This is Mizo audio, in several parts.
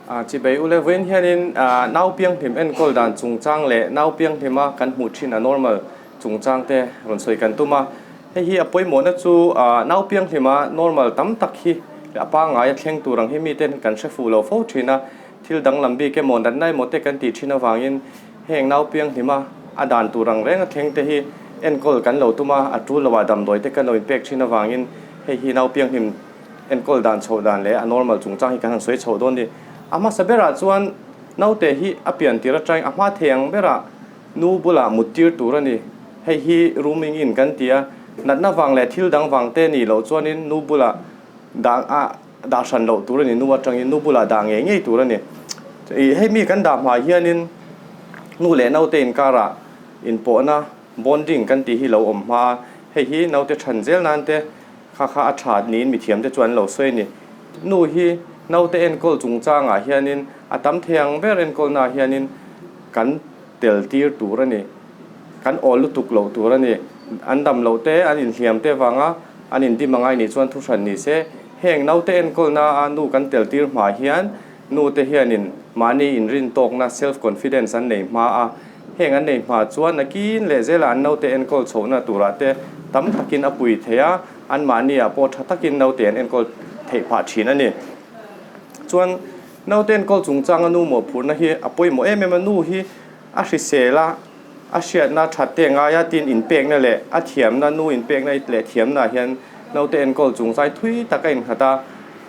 Chibei ule vawiin hianin nau pianghlim enkawl dan chungchang leh nau pianghlima kan hmuh thin a normal chungchang te rawn sawi kan tum a. Hei hi a pawimawhna chu nau pianghlima normal tam tak hi a pangngai a thleng tur ang hi miten kan hre fuh lo fo thin a. Thil danglam bik emaw natna emaw te kan tih thin avangin heng nau pianghlima a dan tur ang reng a thleng te hi enkawl kan lo tum a, a tul loah damdawi te kan lo inpek thin avangin hei hi nau pianghlim enkawl dan chhoh dan leh a normal chungchang hi kan han sawi chhoh dawn a ni. A hmasa berah chuan naute hi a pian tir atangin a hma thei ang berah nu bulah mut tir tur a ni. Hei hi rooming in kan ti a, natna vang leh thil dang vang te nih loh chuanin nu bulah dah a dah hran loh tur a ni, nu atangin nu bulah dah ngei ngei tur a ni. Ih hei mi kan dah hma hianin nu leh naute inkarah inpawhna bonding kan tih hi lo awm hma a, hei hi naute than zel nan te Kha kha a tha niin mithiamte chuan an lo sawi a ni. Nu hi naute enkawl chungchangah hianin a tam thei ang ber enkawlnaah hianin kan tel tir tur a ni. Kan awl lutuk loh tur a ni. An dam loh te, an inhliam te vanga an indim angai nih chuan thuhran ni se. Heng naute enkawlnaa nu kan tel tir hma hian Nu te hianin mahni inrintawkna, self confidence, an nei hma a, heng an nei hma chuan nakin leh zelah an naute enkawl chhohna turah te tam takin a pui thei a, anmahni ah pawh tha takin naute an enkawl theih phah thin a ni. Chuan naute enkawl chungchanga nu mawhphurhna hi a pawimawh em em a, nu hi a hrisel a, a hriatna that te ngai a, tin inpekna leh a thiamna, nu inpekna leh thiamna ah hian naute enkawl chungchang thui tak a innghat a.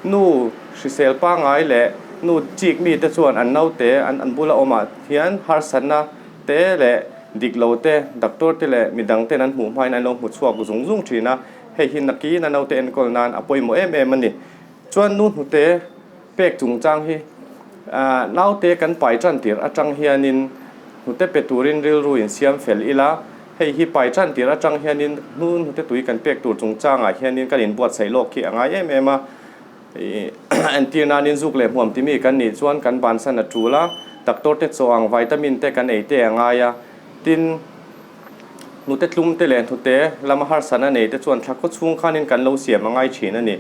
Nu hrisel pangngai leh nu chik mite chuan an naute an an bula awmah hian harsatna te leh dik lo te doctor te leh midang ten an hmuh hmain an lo hmu chhuak zung zung thin a, hei hi nakin a naute enkawl nan a pawimawh em em a ni. Chuan nu hnute pek chungchang hi naute kan pai tan tirh atang hianin hnute pe turin rilru insiam fel ila, Hei hi pai tan tir atang hianin hnun hnute tui kan pek tur chungchangah hianin kan inbuatsaih lawk khi a ngai em em a. Entir nanin zuk leh hmuam timi kan nih chuan kan bansan a tul a, doctor te chaw ang vitamin te kan ei te a ngai a. Tin, hnute tlum te leh hnute lama harsatna nei te chuan thla khaw chhung khanin kan lo siam a ngai thin a ni.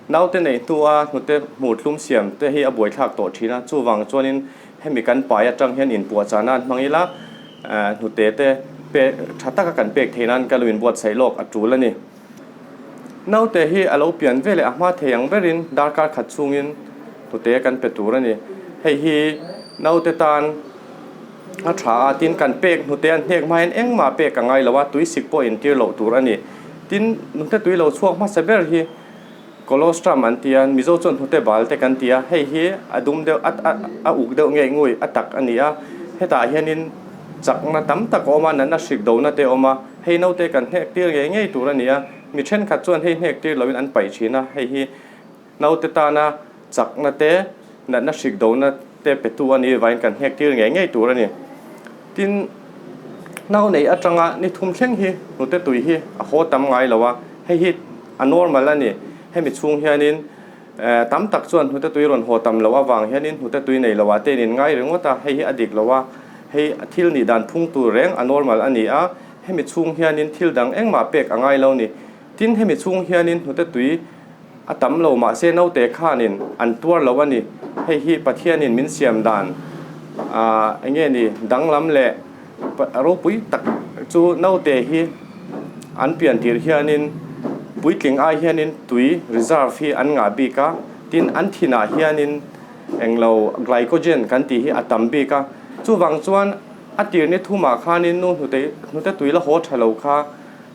Naute neih hnua hnute hmur tlum siam te hi a buaithlak tawh thin a, chuvang chuanin hemi kan pai atang hian inpuahchah nan hmang ila hnute te pek tha taka kan pek theih nan ka lo inbuatsaih lawk a tul a ni. Naute hi a lo pian veleh a hma thei ang berin darkar khat chhungin hnute kan pe tur a ni. Hei hi naute tan a tha a, tin kan pek hnute an hnek hma hian engmah pek a ngai lo a, tuisik pawh intir loh tur a ni. Tin, hnute tui lo chhuak hmasa ber hi Colostrum an ti a, Mizo chuan hnute bal te kan ti a, hei hi a dum deuh a a uk deuh ngei ngui a tak a ni a, hetah hianin chakna tam tak a awm a, natna hrik dona te a awm a, hei naute kan hnek tir ngei ngei tur a ni a, mi thenkhat chuan hei hnek tir loin an paih thin a, hei hi naute tana chakna te natna hrik dona te petu a nih vangin kan hnek tir ngei ngei tur a ni. Tin, nau nei atanga ni thum thleng hi hnute tui hi a haw tam ngai lo a, hei hi a normal a ni. Hemi chhung hianin tam tak chuan hnute tui rawn haw tam loh avang hianin hnute tui nei loah te in inngai ringawt a, hei hi a dik lo a, hei thil nih dan phung tur reng a normal a ni a, hemi chhung hianin thil dang engmah pek a ngai lo ni. Tin, hemi chhung hianin hnute tui A tam lo mahse naute khanin an tuar lo a ni. Hei hi Pathianin min siam dan eng nge ni danglam leh ropui tak chu naute hi an pian tir hianin puitling ai hianin tui reserve hi an ngah bik a, tin an thinah hianin englo glycogen kan tih hi a tam bik a. Chuvang chuan a tir ni thumah khanin nu hnute hnute tui la haw tha lo kha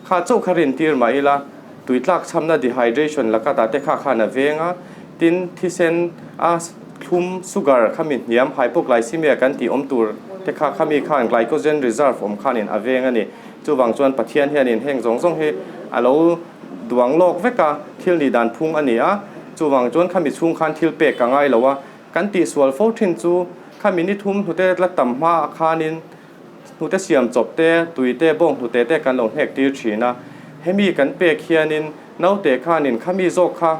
Kha chauh kha rintir mah ila, tui tlak chhamna dehydration laka dah te kha khan a veng a, tin thisen a thlum sugar khami hniam hypoglycemia kan tih awm tur te kha khami khan glycogen reserve awm khanin a veng a ni. Chuvang chuan Pathian hianin heng zawng zawng hi a lo duang lawk vek a, thil nih dan phung a ni a, chuvang chuan khami chhung khan thil pek ka ngai lo a, kan tihsual fo thin chu khami ni thum hnute la tam hma khanin Hnute siam chawp te, tui te, bawng hnute te kan lo hnek tir thin a. Hemi kan pek hianin naute khanin khami zawk kha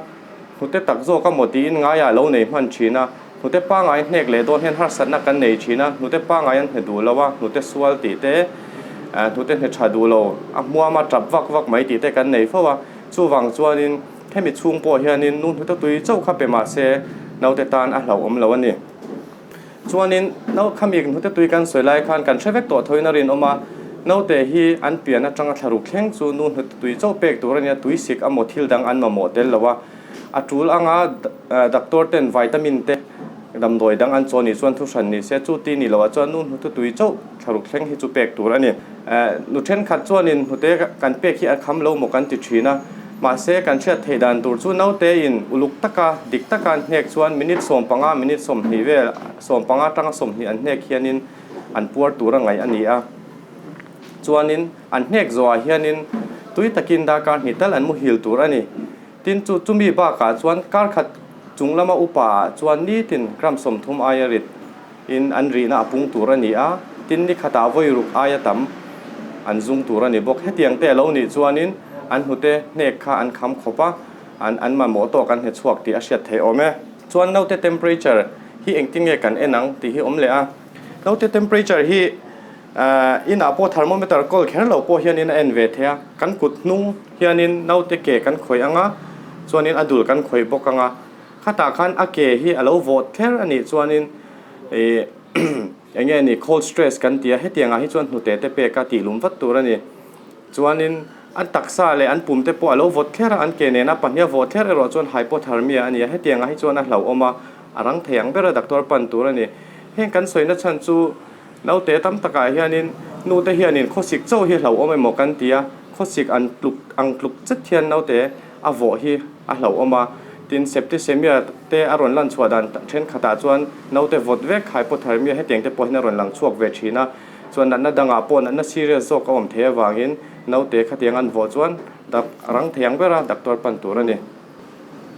hnute tak zawk a maw tiin ngaiah lo nei hman thin a. Hnute pangai hnek leh dawn hian harsatna kan nei thin a, hnute pangai an hne duh lo a, hnute sual tih te, hnute hne tha duh lo, a hmuam a tap vak vak mai tih te kan nei fo a. Chuvang chuanin hemi chhung pawh hianin nu hnute tui chauh kha pe mah se. naute tan a hlauhawm lo a ni. Chuanin nau khami hnute tui kan sawi lai khan kan hre vek tawh thoin a rinawm a, naute hi an pian atanga thlaruk thleng chu nu hnute tui chauh pek tur a nia, tui sik amaw thil dang an mamawh tel lo a, a tul anga doctor ten vitamin te damdawi dang an chaw nih chuan thu hran ni se, chu ti ni loah chuan nu hnute tui chauh thlaruk thleng hi chu pek tur a ni. Nu thenkhat chuanin hnute kan pek hi a kham lo maw kan ti thin a, mahse kan hriat theih dan tur chu naute in uluk taka dik taka an hnek chuan minute 15 minute 20 vel 15 atanga 20 an hnek hianin an puar tur a ngaih a ni a. Chuanin an hnek zawhah hianin tui takin darkar hnih tal an muhil tur a ni. Tin chu chumi bakah chuan kar khat chung lama upa ah chuan nitin gram 30 aia rit in an rihna a pung tur a ni a, tin ni khatah vawi ruk aia tam an zung tur a ni bawk. Hetiang te a lo nih chuanin an hnute hnek kha an kham khawp a, an an mamawh tawk an hne chhuak tih a hriat theih awm e. Chuan naute temperature hi engtin nge kan en ang tih hi awm leh a. Naute temperature hi inah pawh thermometer kawl kher lo pawh hianin a en ve thei a, kan kut hnung hianin naute ke kan khawih ang a, chuanin a dul kan khawih bawk ang a. Khatah khan a ke hi a lo vawt kher a nih chuanin ih eng nge ni cold stress kan ti a, hetiang ah hi chuan hnute te pek a tih lum vat tur a ni. Chuanin an taksa leh an pum te pawh a lo vawt kher a, an ke nena pahnih a vawt kher erawh chuan hypothermia a ni a, hetiang ah hi chuan a hlauhawm a, a rang thei ang ber a doctor pan tur a ni. Heng kan sawina chhan chu Naute tam takah hianin nute hianin khawsik chauh hi hlauhawm emaw kan ti a, khawsik an tluk ang tluk chet hian naute a vawh hi a hlauhawm a. Tin, septicemia te a rawn lan chhuah dan thenkhatah chuan naute vawt vek hypothermia hetiang te pawh hian a rawn lang chhuak ve thin a. Chuan natna dangah pawh natna serious zawk a awm thei avangin naute khatiang an vawh chuan dak rang thei ang bera doctor pan tur a ni.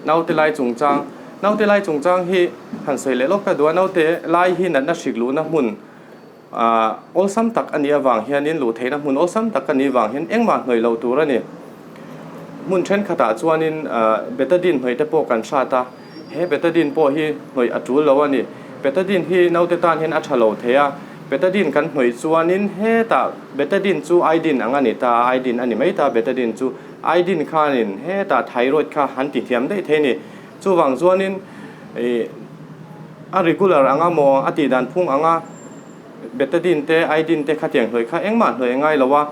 Naute lai chungchang, Naute lai chungchang hi han sawi leh lawk ka duh a, naute lai hi natna hrik luhna hmun awlsam tak a nih avang hianin luh theihna hmun awlsam tak a nih vang hian engmah hnawih loh tur a ni. Hmun thenkhatah chuanin betadine hnawih te pawh kan hrat a, he betadine pawh hi hnawih a tul lo a ni. Betadine hi naute tan hian a tha lo thei a, betadine kan hnawih chuanin hetah betadine chu iodine ang a ni ta a, iodine a ni mai ta betadine chu. Aidin khanin hetah thyroid kha han ti thiam daih thei a ni. Chuvang chuanin ih a regular anga maw a tih dan phung anga betadine te aidin te khatiang hnawih kha engmah hnawih a ngai lo a.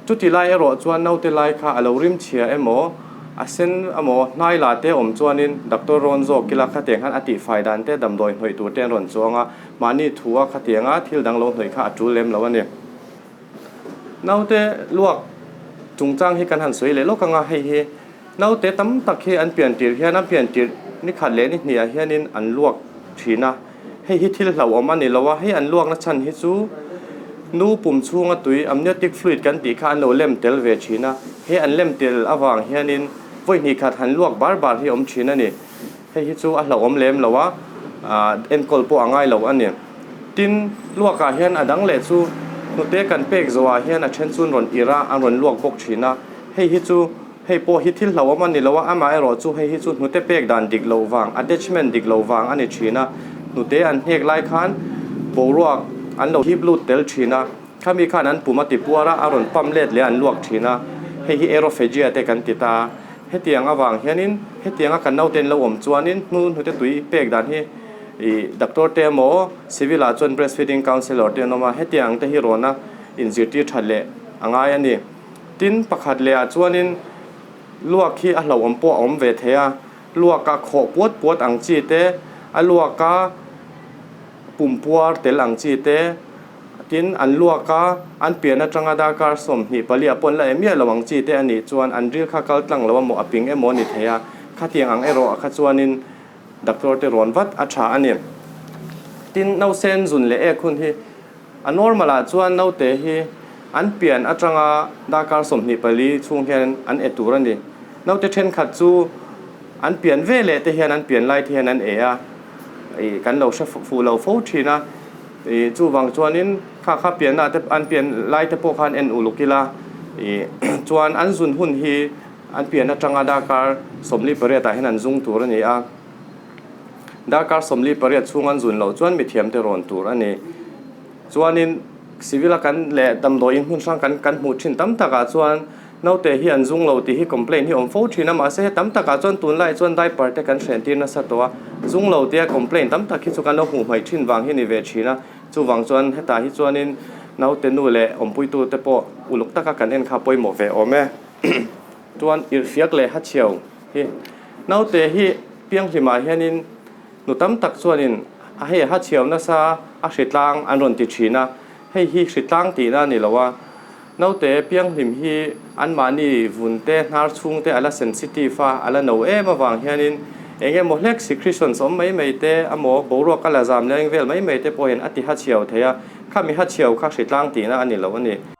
Chuti lai erawh chuan naute lai kha a lo rim chhia emaw a sen emaw hnai la te awm chuanin doctor rawn zawk ila khatiang khan a tihfai dan te damdawi hnawih tur te an rawn chuang a, mahni thu a khatianga thil dang lo hnawih kha a tul lem lo a ni. Naute luak chungchang hi kan han sawi leh lawk ang a, hei hi naute tam tak hi an pian tirh hian an pian tirh ni khat leh ni hnih ah hianin an luak thin a, hei hi thil hlauhawm a ni lo a, hei an luakna chhan hi chu nu pum chhunga tui amniotic fluid kan tih kha an lo lem tel ve thin a, he an lem tel avang hianin vawi hnih khat han luak bar bar hi a awm thin a ni. Hei hi chu a hlauhawm lem lo a, enkawl pawh a ngai lo a ni. Tin, luakah hian a dang leh chu hnute kan pek zawhah hian a then chu an rawn irh a, an rawn luak bawk thin a. Hei hi chu, hei pawh hi thil hlauhawm a ni lo a, amaherawh chu hei hi chu hnute pek dan dik loh vang, attachment dik loh vang a ni thin a. Hnute an hnek lai khan boruak an lo hip lut tel thin a, khami khan an pum a ti puar a, a rawn pump let leh a an luak thin a. Hei hi aerophagia te kan ti ta a. Hetiang avang hianin hetianga kan naute an lo awm chuanin hnu hnute tui pek dan hi ih doctor te emaw civil ah chuan breastfeeding counsellor te an awm a, hetiang te hi rawna inzirtir that leh a ngai a ni. Tin, pakhat leh ah chuanin luak hi a hlauhawm pawh a awm ve thei a, luak a khawh puat puat ang chi te, a luak a pumpuar tel ang chi te, Tin, an luak a, an pian atanga darkar 24 ah pawh an la em miah lo ang chi te a nih chuan an ril kha kal tlang lo emaw a ping emaw a ni thei a, khatiang ang erawh kha chuanin doctor te rawn vat a tha a ni. Tin, nausen zun leh ek hun hi a normal ah chuan naute hi an pian atanga darkar 24 chhung hian an e tur a ni. Naute thenkhat chu an pian ve leh te hian an pian lai te hian an e a, ih kan lo hre fuh lo fo thin a. Ih chuvang chuanin kha kha pianna te an pian lai te pawh khan en uluk ila ih chuan an zun hun hi an pian atanga darkar 48 ah hian an zung tur a ni a, darkar 48 chhung an zun loh chuan mithiam te rawn tur a ni. Chuanin civil a kan leh damdawiin hmun hrang kan kan hmuh thin tam takah chuan. Naute hi an zung lo tih hi complaint hi awm fo thin a, mahse he tam takah chuan tunlaiah chuan diaper te kan hren tir nasa tawh a, zung lo tia complaint tam tak hi chu kan lo hmuh hmaih thin vang hi ni ve thin a, chuvang chuan hetah hi chuanin naute nu leh awmpuitu te pawh uluk taka kan en kha pawimawh ve awm e. Chuan irhfiak leh hachhiau hi naute hi pianghlimah hianin nu tam tak chuanin a hei hachhiau nasa a hritlang an rawn ti thin a, hei hi hritlang tihna a ni lo a. Naute pianghlim hi anmahni vun te, hnar chhung te a la sensitive a, a la no em avang hianin eng emaw hlek secretions awm mai mai te emaw boruak a la zam leng vel mai mai te pawhin a ti hachhiau thei a, khami hachhiau kha hritlang tihna a ni lo a ni.